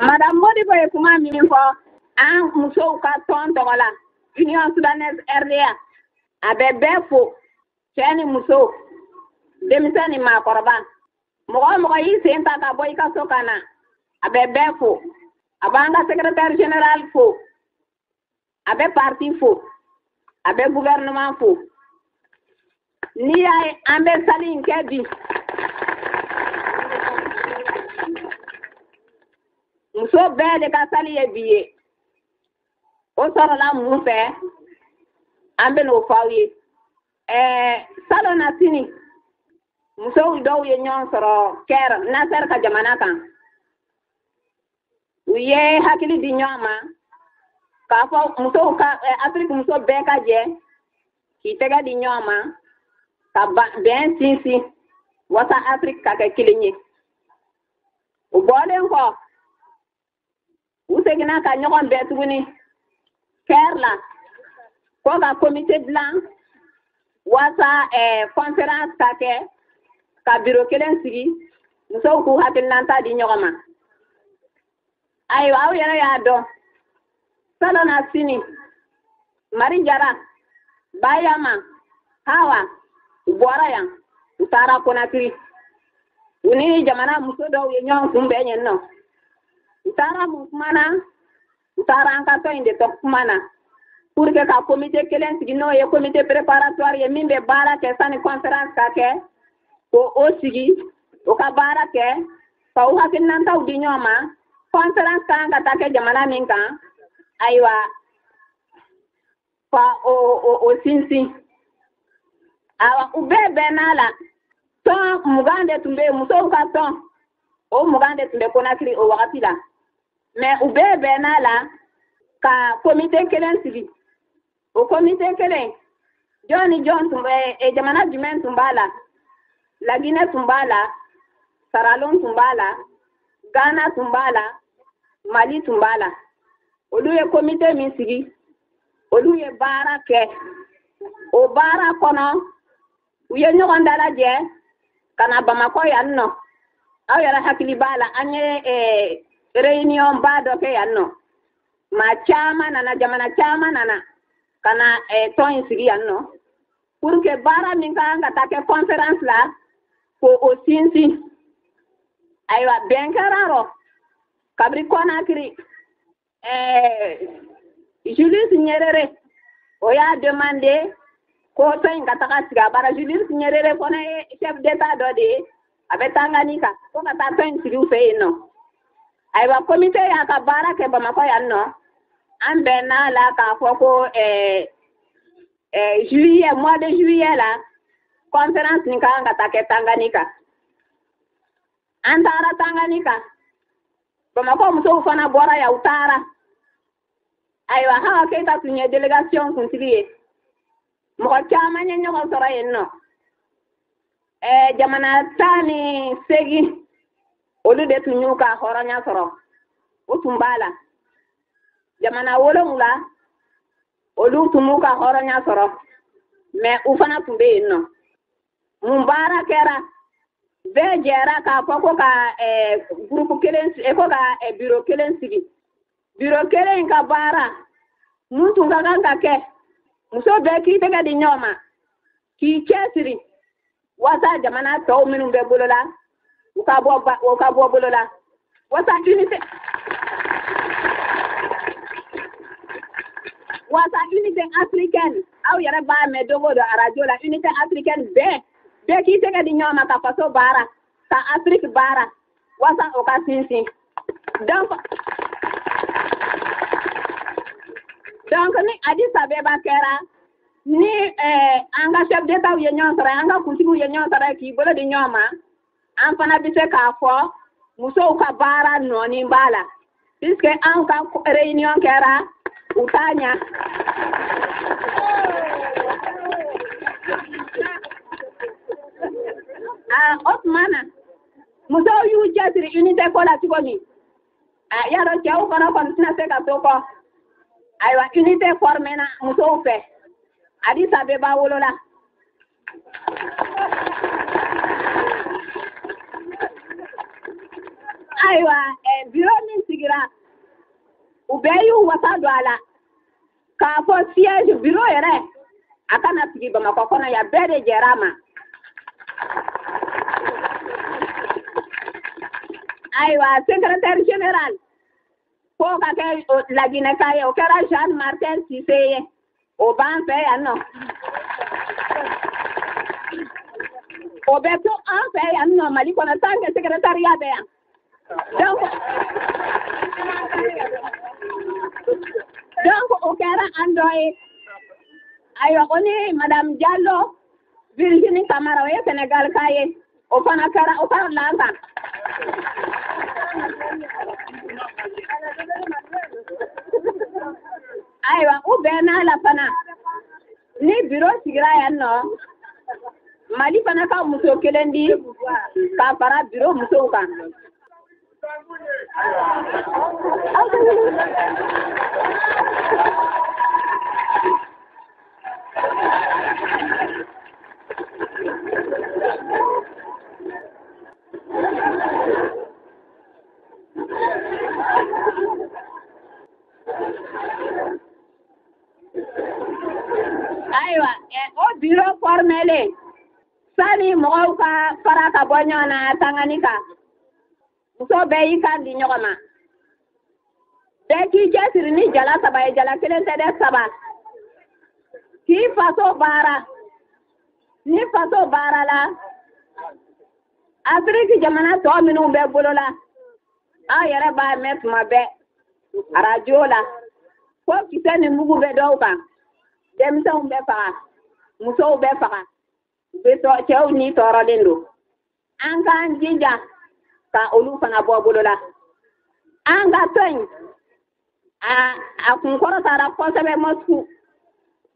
Madame Modibo ye kuma min fɔ an musow ka tɔn tɔgɔ la, Union Soudanaise RDA, a bɛ bɛɛ fo, cɛ ni muso, denmisɛn ni maakɔrɔba, mɔgɔ o mɔgɔ y'i sen ta ka bɔ i ka so ka na, a bɛ bɛɛ fo. A b'an ka secrétaire général fo, a bɛ parti fo, a bɛ gouvernement fo. N'i y'a ye an bɛ sali in kɛ bi, muso bɛɛ de ka sali ye bi ye. O sɔrɔla mun fɛ, an bɛ n'o fɔ aw ye. Salon na sini, musow dɔw ye ɲɔgɔn sɔrɔ Kɛr, Nasɛr ka jamana kan. U ye hakili di ɲɔgɔn ma k'a fɔ musow ka Afiriki muso bɛɛ ka jɛ k'i tɛgɛ di ɲɔgɔn ma ka bɛn sinsin wasa Afiriki ka kɛ kelen ye. O bɔlen kɔ, u seginna ka ɲɔgɔn bɛn tuguni Kɛr la ko ka komite dilan wasa conférence ka kɛ, ka biro kelen sigi, musow k'u hakilinata di ɲɔgɔn ma. Ayiwa, aw yɛrɛ y'a dɔn, salon na sini, Mari Jara, Bayama, Hawa, u bɔra yan, u taara Konakiri. U ni jamana muso dɔw ye ɲɔgɔn kunbɛn yen nɔ. U taara mun kuma na? U taara an ka tɔn in de tɔ kuma na pour que ka comité kelen sigi, n'o ye comité préparatoire ye, min bɛ baara kɛ sani conférence ka kɛ, k'o o sigi, o ka baara kɛ ka u hakilinataw di ɲɔgɔn ma, conférence kan ka taa kɛ jamana min kan, ayiwa, ka o sinsin. Awa, u bɛɛ bɛnn'a la. Tɔn 20 de tun bɛ yen, musow ka tɔn o 20 de tun bɛ Konakiri o wagati la, mais u bɛɛ bɛnn'a la ka comité kelen sigi. O comité kelen, jɔn ni jɔn tun bɛ, jamana jumɛn tun b'a la? Laginɛ tun b'a la, Saralon tun b'a la, Ghana tun b'a la, Mali tun b'a la. Olu ye comité min sigi, olu ye baara kɛ. O baara kɔnɔ, u ye ɲɔgɔn dalajɛ ka na Bamakɔ yan nɔ. Aw yɛrɛ hakili b'a la, an ye réunion ba dɔ kɛ yan nɔ. Maa caman nana, jamana caman nana ka na tɔn in sigi yan nɔ pour que baara min ka kan ka taa kɛ conférence la, k'o o sinsin. Ayiwa, bɛn kɛra rɔ kabiri Conakry. Julius Nyerere, o y'a demandé ko tɔn in ka taga sigi a bara. Julius Nyerere fana ye chef d'état dɔ de ye, a bɛ Tanganyika, ko ka taa tɔn in sigi u fɛ yen nɔ. Ayiwa, comité y'a ka baara kɛ Bamakɔ yan nɔ. An bɛnn'a la k'a fɔ ko juillet, mois de juillet la, conférence nin ka kan ka taa kɛ Tanganyika. An taara Tanganyika, Bamakɔ musow fana bɔra yan, u taara. Ayiwa, Hawa Keyita tun ye délégation kuntigi ye. Mɔgɔ caman ye ɲɔgɔn sɔrɔ yen nɔ. Jamana 18, olu de tun y'u ka hɔrɔnya sɔrɔ, o tun b'a la. Jamana 7, olu tun m'u ka hɔrɔnya sɔrɔ, mais u fana tun bɛ yen nɔ. Mun baara kɛra? Bɛɛ jɛra k'a fɔ ko ka groupe kelen, ko ka bureau kelen sigi. Bureau kelen in ka baara mun tun ka kan ka kɛ? Muso bɛɛ k'i tɛgɛ di ɲɔgɔn ma k'i cɛsiri wasa jamana tɔw minnu bɛ bolo la, u ka bɔ, u ka bɔ bolo la, wasa unité africaine. Aw yɛrɛ b'a mɛn don o don arajo la, unité africaine. Bɛɛ bɛɛ k'i tɛgɛ di ɲɔgɔn ma ka faso baara, ka Afrique baara, wasa o ka sinsin. Donc ni Addis Abeba kɛra, ni an ka chef d'état ye ɲɔgɔn sɔrɔ, an ka kuntigiw ye ɲɔgɔn sɔrɔ k'i bolo di ɲɔgɔn ma, an fana bɛ se k'a fɔ musow ka baara nɔɔni b'a la, puisque anw ka réunion kɛra, u t'a ɲa. O tuma na, musow y'u cɛsiri unité ko la cogo min, a y'a dɔn cɛw fana kɔni tɛna se ka to kɔ. Ayiwa, unité formé na musow fɛ, Addis Abeba wolola. Ayiwa, bureau min sigira sigira, u bɛɛ y'u wasa don a la k'a fɔ siège bureau yɛrɛ a kana sigi Bamakɔ kɔnɔ yan, bɛɛ de jɛra a ma. Ayiwa, secrétaire général k'o ka kɛ Laginɛka ye, o kɛra Jean Martin Cissé ye, o b'an fɛ yan nɔ. O bɛ to an fɛ yan nɔ Mali kɔnɔ tant que secrétariat bɛ yan. Donc o kɛra an dɔ ye. Ayiwa, o ni Madame Diallo Virginie Camara, o ye Sénégal ka ye, o fana kɛra o farala an kan. Ayiwa, u bɛnn'a la fana ni bureau sigira yan nɔ, Mali fana ka muso kelen di ka fara bureau musow kan. Ayiwa, o bureau formelen, sani mɔgɔw ka fara ka bɔ ɲɔgɔn na Tanganyika, muso bɛɛ y'i kan di ɲɔgɔn ma. Bɛɛ k'i cɛsiri ni jala saba ye, jala kelen tɛ dɛ, saba. K'i faso baara. Ni faso baara la, Afiriki jamana tɔ minnu bɛ bolo la, aw yɛrɛ b'a mɛn tuma bɛɛ arajo la ko kisɛ ni mugu bɛ dɔw kan, denmisɛnw bɛ faga, musow bɛ faga, u bɛ cɛw ni tɔɔrɔlen don. An k'an jija ka olu fana bɔ bolo la. An ka to in, a kunkɔrɔtara kosɛbɛ Moscou.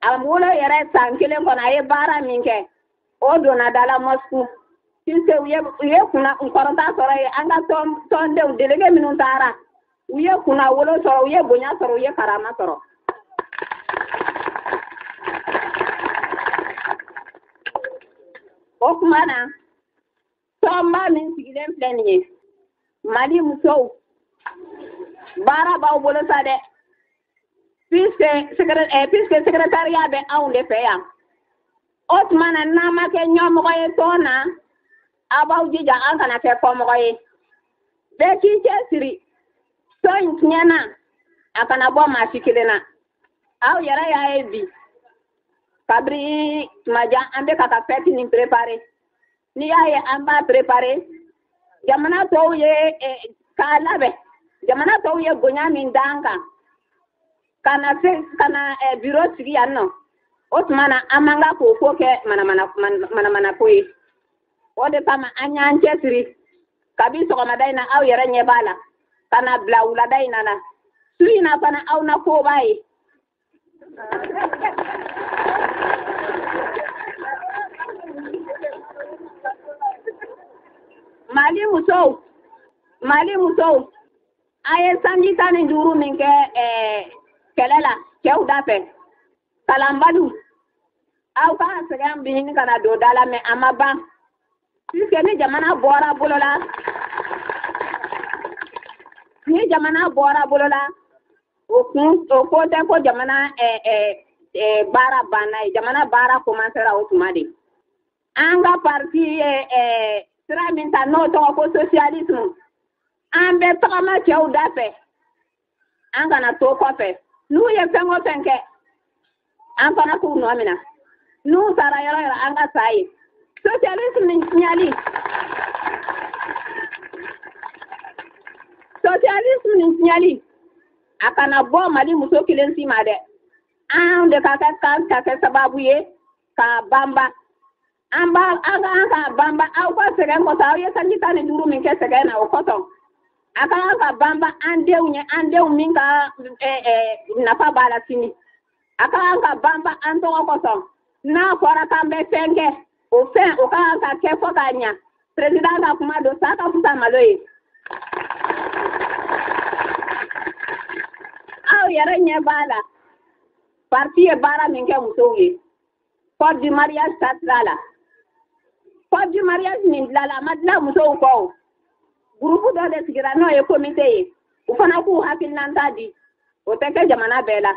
A wolo yɛrɛ san kelen kɔnɔ, a ye baara min kɛ, o donna da la Moscou. Puisque u ye kunna kɔrɔta sɔrɔ yen, an ka tɔndenw délégué minnu taara, u ye kunna wolo sɔrɔ, u ye bonya sɔrɔ, u ye karama sɔrɔ. O tuma na, tɔnba min sigilen filɛ nin ye, Mali musow, baara b'aw bolo sa dɛ, puisque secrétariat bɛ anw de fɛ yan. O tuma na, n'an ma kɛ ɲɛmɔgɔ ye tɔn na, aw b'aw jija an kana kɛ kɔmɔgɔ ye. Bɛɛ k'i cɛsiri, tɔn in tiɲɛna, a kana bɔ maa si kelen na. Aw yɛrɛ y'a ye bi, kabiri tuma jan an bɛ ka fête nin préparer. N'i y'a ye an b'a préparer, jamana tɔw ye k'a labɛn, jamana tɔw ye bonya min d'an kan ka na se ka na bureau sigi yan nɔ, o tuma na an man kan k'o ko kɛ manamanako ye. O de kama an y'an cɛsiri kabi sɔgɔmada in na, aw yɛrɛ ɲɛ b'a la, ka na bila wulada in na la. Su in na fana aw na ko b'a ye. Mali musow, Mali musow, a ye sanji 15 min kɛ kɛlɛ la cɛw da fɛ, kalanbaliw, aw ka sɛgɛn bi ɲini ka na don da la, mɛ a ma ban. Puisque ni jamana bɔra bolo la, ni jamana bɔra bolo la, o kun o ko tɛ ko jamana baara banna ye, jamana baara commencera o tuma de. An ka parti ye sira min ta n'o tɔgɔ ko socialisme, an bɛ tagama cɛw da fɛ, an kana to kɔfɛ. N'u ye fɛn o fɛn kɛ, an fana k'u nɔ minɛ. N'u taara yɔrɔ yɔrɔ, an ka sa ye. Socialisme ni tiɲɛli, socialisme ni tiɲɛli, a kana bɔ Mali muso kelen si ma dɛ. An de ka kɛ kan ka kɛ sababu ye k'a banba. An b'a an ka an k'a banba aw ka sɛgɛn kɔsɔn, aw ye sanji 15 min kɛ sɛgɛn na o kɔsɔn. A ka kan ka banba an denw ye, an denw min ka nafa b'a la sini. A ka kan ka banba an tɔgɔ kɔsɔn. N'a fɔra k'an bɛ fɛn kɛ, o fɛn o ka kan ka kɛ fɔ k'a ɲa. Président ka kuma don, sa ka fisa malo ye. Aw yɛrɛ ɲɛ b'a la, parti ye baara min kɛ musow ye, code du mariage ta sira la. Code du mariage min dilanla, a ma dilan musow kɔ o. Groupe dɔ de sigira n'o ye comité ye. U fana k'u hakilinata di. O tɛ kɛ jamana bɛɛ la.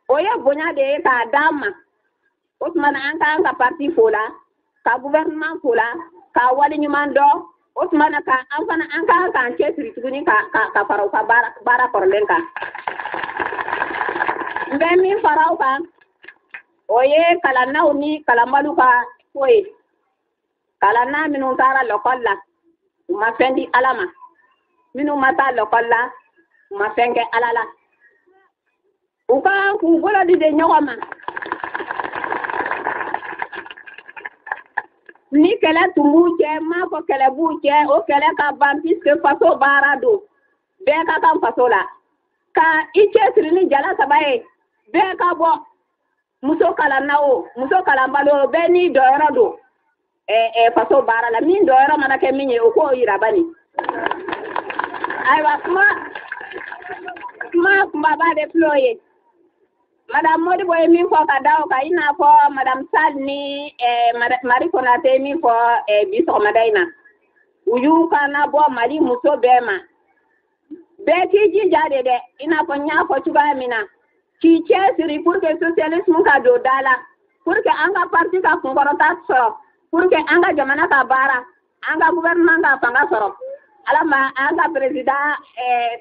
O ye bonya de ye k'a d'an ma. O tuma na an k'an ka parti fo la, ka gouvernement fo la, k'a waleɲuman dɔn. O tuma na ka an fana an k'an k'an cɛsiri tuguni ka fara u ka baara kɔrɔlen kan. N bɛ min fara o kan, o ye kalannaw ni kalanbaliw ka ko ye. Kalanna minnu taara lɔkɔli la, u ma fɛn di Ala ma. Minnu ma taa lɔkɔli la, u ma fɛn kɛ Ala la. U ka kan k'u bolo di de ɲɔgɔn ma. Ni kɛlɛ tun b'u cɛ, n m'a fɔ kɛlɛ b'u cɛ, o kɛlɛ ka ban puisque faso baara don. Bɛɛ ka kan faso la. Ka i cɛsiri ni jala saba ye, bɛɛ ka bɔ. Muso kalanna o, muso kalanbali o, bɛɛ n'i dɔyɔrɔ don. Faso baara la, min dɔyɔrɔ mana kɛ min ye, o k'o yira bani. Ayiwa, kuma kunbaba de filɛ o ye. Madame Modibo ye min fɔ ka da o kan, i n'a fɔ Madame Sall ni Marie Konate ye min fɔ bi sɔgɔmada in na. U y'u kana bɔ Mali muso bɛɛ ma. Bɛɛ k'i jija de dɛ, i n'a fɔ n y'a fɔ cogoya min na. K'i cɛsiri pour que socialisme ka don da la, pour que an ka parti ka kunkɔrɔta sɔrɔ, pour que an ka jamana ka baara, an ka gouvernement ka fanga sɔrɔ. Ala ma an ka président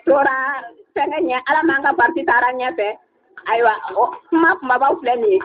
tora fɛnkɛ ɲɛ, Ala ma an ka parti taara ɲɛfɛ. Ayiwa, kuma kumabaw filɛ nin ye.